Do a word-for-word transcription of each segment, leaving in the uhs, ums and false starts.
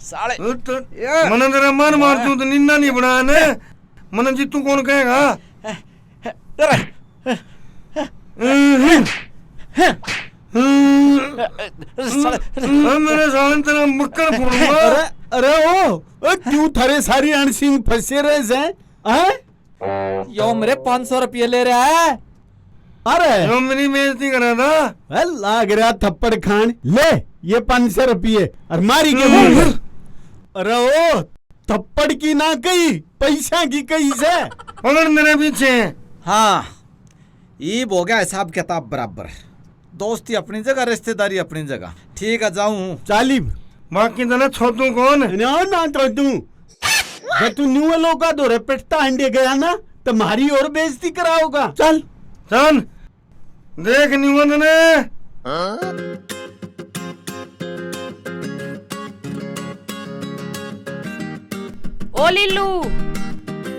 साले। मने तेरा मन मार दूं तो निन्ना नहीं बना ने। मने जीतू कौन कहेगा? अरे। साले। मेरे साले तेरा मक्कर फोड़ूंगा। अरे, अरे ओ, ओ, क्यों थारे सारी अणसिंग फंसे रहे हैं? हैं? यो मेरे पाँच सौ रुपये ले रहा है। अरे। यो मेरी बेइज्जती करा था। ए, लाग रहा थप्पड़ खान। ले, ये पाँच सौ रुपये और मारी के मुंह। अरे ओ, थप्पड़ की ना कही, पैसा की कही से। पकड़ मेरे पीछे। हाँ, ईब हो गया हिसाब किताब बराबर। दोस्ती अपनी जगह, रिश्तेदारी अपनी जगह। ठीक है, जाऊं। चाली। बाकी तना छोटू कौन? ना, ना, छोटू। जब तू न्यू लोगा धोरे पिटता हंडे गया ना, तो म्हारी और बेइज्जती कराओगा। चल। चल। देख न्यू ने। ओ लीलू,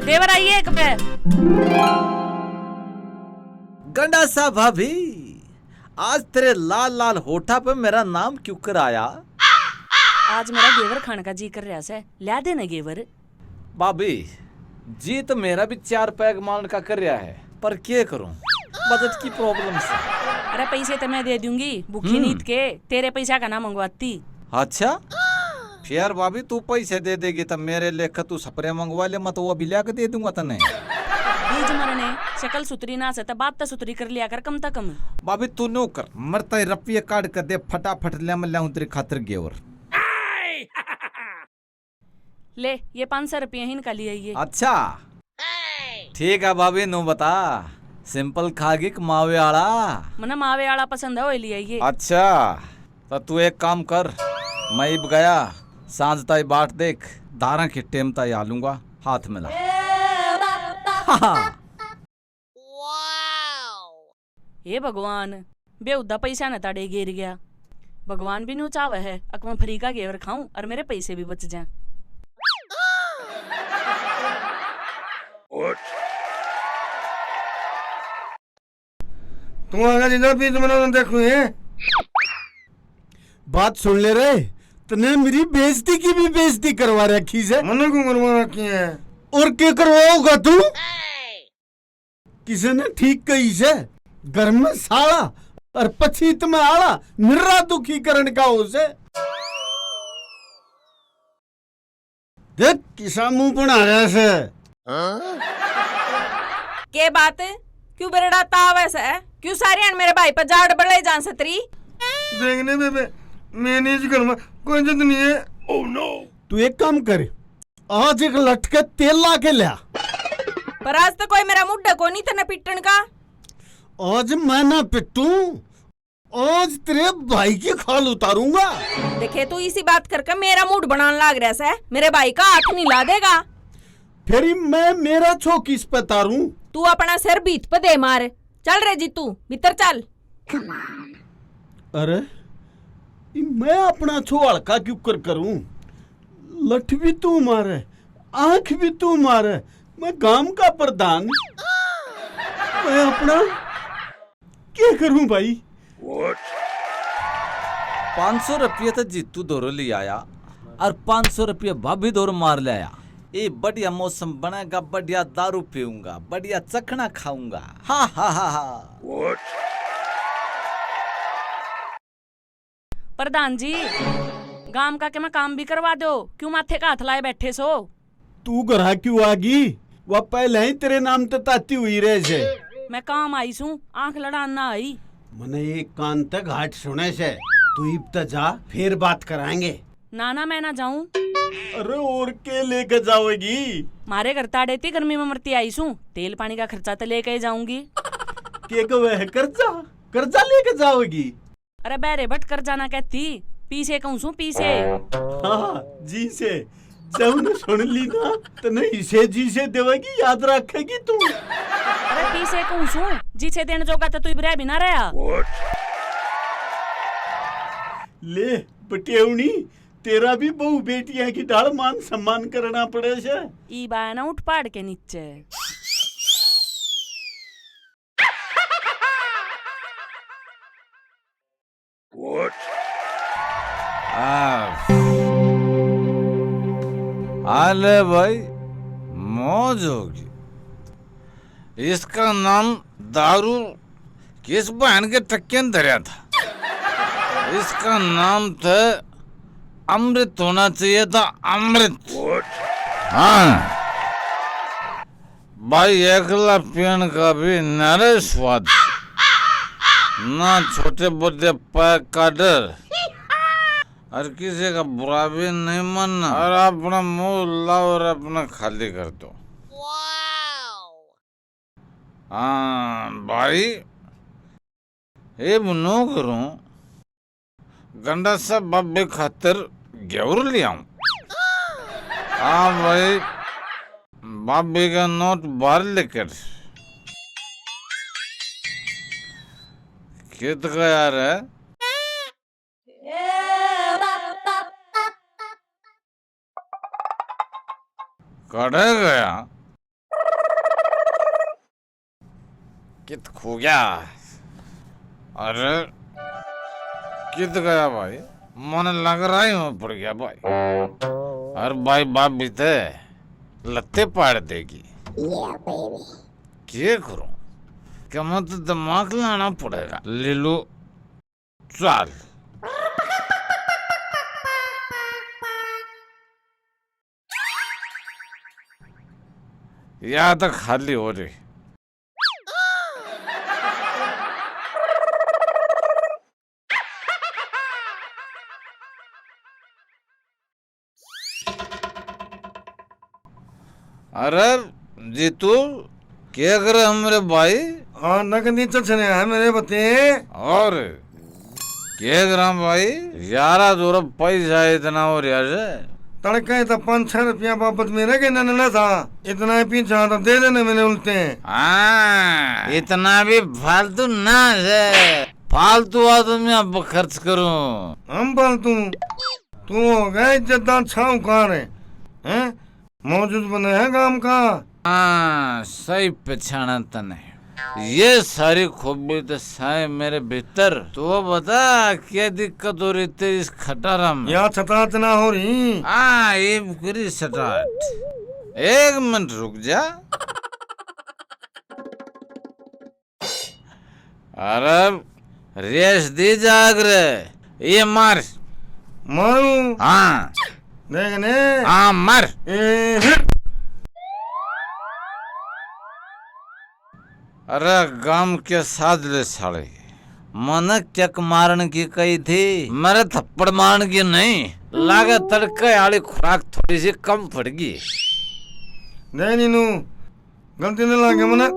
देवर आइए एक बे। गंडासा भाभी, आज तेरे लाल लाल होठा पे मेरा नाम क्यों कर आया? आज मेरा घेवर खाने का जी कर रहा से, ल्या दे ना घेवर। भाभी, जी तो मेरा भी चार पैग मारण का कर रहा है, पर के करूं, बजट की प्रॉब्लम से। अरे पैसे तो मैं दे दूंगी, भूखी हम्म। नींद के तेरे पैसा का ना मंगवाती। अच्छा, फिर भाभी तू पैसे दे देगी तो मेरे लेख तू स्प्रे मंगवा ले, मैं तो वो अभी ल्या के दे दूंगा तने। बीज मरने, शकल सुथरी ना से तो बात तो सुथरी कर लिया कर कम से कम। भाभी तू न्यू कर, मरता ही रुपये काट के दे फटाफट, ले मैं लाऊं तेरी खातिर घेवर। ले, ये पाँच सौ रुपये ही इनका लिए ये। अच्छा, ठीक है भाभी, नू बता, सिंपल खागी कि मावे आला? मने मावे आला पसंद है, वही ले आइए। अच्छा, तो तू एक काम कर, मैं इब गया, सांझ ताई बाट देख, धारा के टेम ताई आ लूंगा, हाथ मिला। हे भगवान, बेहुदा पैसा न ताड़े गिर गया। भगवान भी न्यू चाहवे है, अक मैं फ्री का घेवर खाऊं और मेरे पैसे भी बच जाएं। तू आगा जीजा, बीच में ना देखू ये। बात सुन ले रे, तने मेरी बेइज्जती की भी बेइज्जती करवा रखी से। मने क्यों करवा रखी है? और के करवाओगा तू? किसी ने ठीक कही से, घर में साला और पछीत में आला, निरा दुखी करण का हो से। देख किसा मुंह बना रहा से। के बात? क्यों बरड़ा तावे से? क्यों सारियां मेरे भाई पे जाड़ बड़े जान से तेरी? देखने बेबे, मैं नहीं इस घर में कोई इज्जत नहीं है। तू एक काम कर, आज एक लठ के तेल ला के ल्या। पर आज तो कोई मेरा मुंडा को नहीं तने पिटन का। आज मैं ना पिटूं, आज तेरे भाई की खाल उतारूंगा। देखे, तू इसी बात करके मेरा मूड बनान लाग रहा से। मेरे भाई का हाथ नहीं ला देगा। फिर मैं मेरा छो किस पे तारूं? तू अपना सिर भीत पे दे मार। चल रे जीतू, भीतर चल। अरे, ये मैं अपना छो हल्का क्यों कर करूं? लठ भी तू मारे, आंख भी तू मारे, मैं गांव का प्रधान, मैं अपना क्या करूं भाई? पाँच सौ रुपये तो जीतू धोरो ले आया और पाँच सौ रुपये भाभी धोरो मार ले आया। ये बढ़िया मौसम बनेगा, बढ़िया दारू पीऊंगा, बढ़िया चखना खाऊंगा। हा हा हा हा। प्रधान जी, गांव का के मैं काम भी करवा दो, क्यों माथे का हाथ लाए बैठे सो? तू घरा क्यों आ गई? वह पहले ही तेरे नाम तो ताती हुई रहे से। मैं काम आई सूं, आंख लड़ान ना आई। मने एक कान तक घाट सुने से, तू इब त जा, फिर बात कराएंगे। ना ना, मैं ना जाऊं। अरे और के लेके जाओगी? मारे घर ताड़े ती गर्मी में मरती आई सूं, तेल पानी का खर्चा तो लेके ही जाऊंगी। के कहे है कर्जा, कर्जा लेके जाओगी? अरे बहरे भटकर जाना कहती, पीसे कहूं सूं, पीसे। हाँ, जी से। जब न सुन ली ना, तो नहीं इसे जी से देवेगी, याद रखेगी तू। अरे पीसे कहूं सूं, जी से देन जोगा तो तू इबरा भी ना रहा। ले, बटेवनी, तेरा भी बहू बेटियां की ढाल मान सम्मान करना पड़े से। ई बाय ना उठ पहाड़ के नीचे। अरे भाई, मौज होगी। इसका नाम दारू किस बहन के टक्के ने धरया था? इसका नाम था अमृत होना चाहिए था, अमृत। हाँ भाई, एकला पीण का भी न्यारे स्वाद से, ना छोटे बड़े पैक का डर, और किसी का बुरा भी नहीं मानना, और अपना मुंह लाओ और अपना खाली कर दो। हाँ भाई, इब न्यू करूं, गंडासा बाबे खातर घेवर ले आऊं। हाँ भाई, बाबे का नोट बाहर लेकर। कित गया रे? कड़े गया? कित खो गया? अरे, कित गया भाई? मन लग रहा है, मैं पड़ गया भाई। अरे भाई, बाप भी ते लत्ते पाड़ देगी। Yeah, baby। के करूं? क्या मैं तो दिमाग लाना पड़ेगा। ले लो, चल। या तो खाली हो रही। अरे जीतू, के करे हम रे भाई? हाँ, नक नीचे छने है मेरे बते। और के करा भाई, यारा जोर पैसा इतना हो रहा है। तड़के तो पाँच छह रुपया बाबत मेरे के नन्ना था, इतना ही पीछा तो दे देने मैंने उल्टे। हाँ, इतना भी फालतू ना है, फालतू आदमी अब खर्च करूं। हम फालतू? तू हो गया इज्जतदार साहूकार है, हैं? मौजूद बने है गांव का। हाँ, सही पहचाना तने। ये सारी खूबी तो साए मेरे भीतर। तो बता, क्या दिक्कत हो रही तेरी इस खटारा में? या छटात ना हो रही। हाँ, ये करी छटात। एक मिनट रुक जा। अरे, रेस दी जाग रे, ये मार। मारूं? हाँ। देख ने। हाँ, मार। ए, हिट। अरे, गांव के साधले साले, मने किक मारन की कही थी, मेरे थप्पड़ मारन की नहीं। लागे तड़के आली खुराक थोड़ी सी कम पड़ गई। नहीं, नीनू, गलती नहीं लागे मने,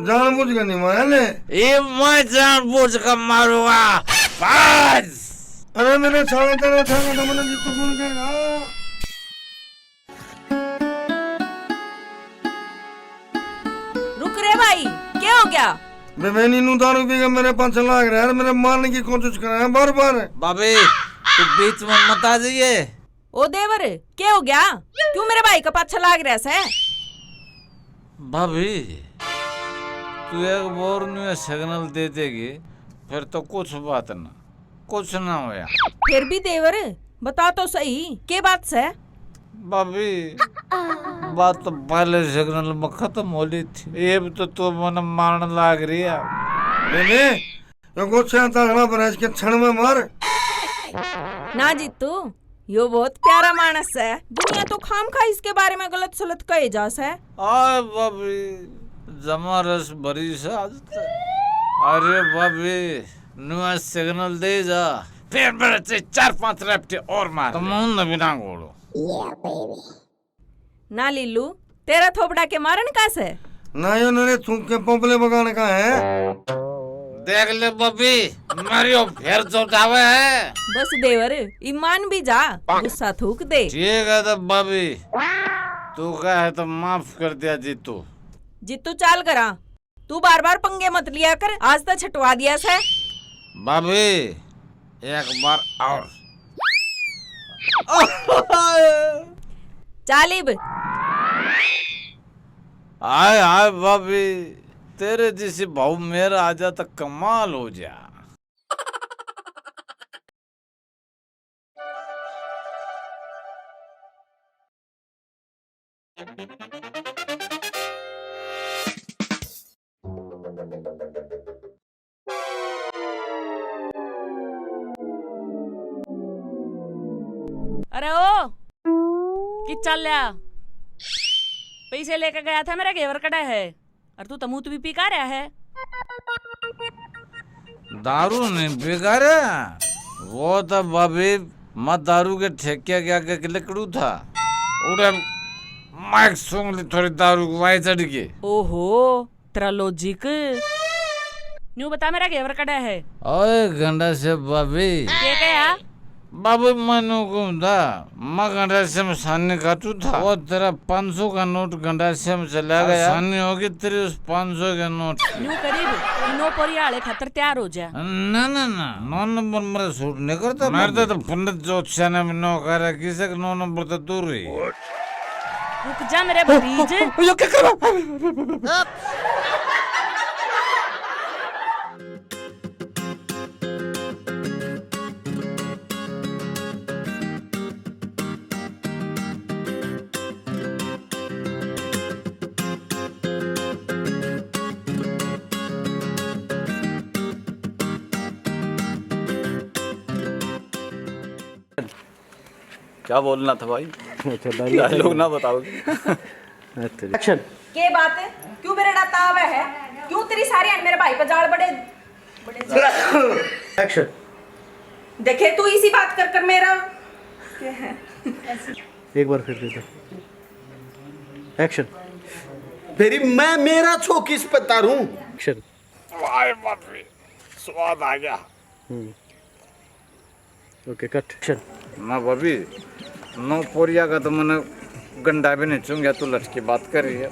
जानबूझ के नहीं मारा ले। ये मैं जानबूझ के मारूंगा। बस। अरे मेरे छाले, तेरे छाले तो मने जीतू कौन कहेगा? रुक रे भाई, क्या हो गया? बे, मैं नीनू दारू पी के मेरे पाछे लाग रहा है, मेरे मारने की कोशिश कर रहा है बार बार। भाभी, तू बीच में मत आ जाइए। ओ देवर, के हो गया? क्यों मेरे भाई का पाछा लाग रहा सै? भाभी, तू एक बार न्यू सिग्नल दे देगी, फिर तो कुछ बात ना, कुछ ना होया। फिर भी देवर, बता तो सही, के बात सै? भाभी, बात तो पहले सिग्नल में खत्म हो ली थी, अब तो तू मने मारन लाग रही है। बेबे, यो गोछा तगड़ा पर इसके क्षण में मार। ना जीतू, यो बहुत प्यारा मानस है। दुनिया तो खामखा इसके बारे में गलत सलत कहे जा सै। आए भाभी, जमा रस भरी से आज तक। अरे भाभी, नुआ सिग्नल दे जा, फिर मेरे से चार पांच रैपटे और मार। कमाऊं न बिना घोड़ो। Yeah, baby। ना लीलू, तेरा थोपड़ा के मारन का सै? ना यो नरे थूक के पोपले बगाने का है। देख ले बबी, मारियो फेर चौटावे है। बस देवर, ईमान भी जा, गुस्सा थूक दे। ठीक है तो बबी, तू कहे तो माफ कर दिया जीतू। जीतू चाल करा। तू बार-बार पंगे मत लिया कर, आज तो छटवा दिया सै। भाभी, एक बार और। चाल इब। हाय, हाय, भाभी, तेरे जैसी बहू मेरा आ जा तो कमाल हो जा। अरे ओ, कि चाल्या? पैसे लेके गया था, मेरा घेवर कड़ा है। और तू तमूत भी पी का रहा है? दारू नहीं पी का रहा, वो तो भाभी, मैं दारू के ठेके के आगे के लिकड़ू था। उड़े माइक सूंघ ली थोड़ी दारू को वाई चढ़ के। ओहो, तेरा लॉजिक। न्यू बता, मेरा घेवर कड़ा है? ओए गंडा से भाभी। के कहा? बाबू, मैं न्यू कहूँ था, मैं गंडा से में सानी काटू था, वो तेरा पाँच सौ का नोट गंडा से में चला गया। सानी होगी तेरी उस पाँच सौ के नोट। न्यू करीब, नौ पोरिया आले खातर तैयार हो जा। ना, ना, ना, नौ नंबर मेरा सूट नहीं करता। मेरे तो, तो पंडित ज्योतिषा ने भी नौ कह रहा, किसे के नौ नंबर तो दूर रही। रुक जा मेरे भतीजे। यो क्या कर रहा? क्या बोलना था भाई? अच्छा, dialogue dialogue ना बताओगे? अच्छा। Action। के बात है? क्यों बेरड़ा ताव है? क्यों तेरी सारी हाण मेरे भाई पे जाल बड़े, बड़े? Action। देखे तू इसी बात कर कर मेरा। क्या है? एक बार फिर दे दो। Action। फिर मैं मेरा छो किस पे तारूं? Action। वाह बाप रे, स्वाद आ गया। हम्म। OK, cut। Action। ना भाभी, नौ पोरिया का तो मैंने गंडा भी नहीं चूंगा, तू लठ की बात कर रही है।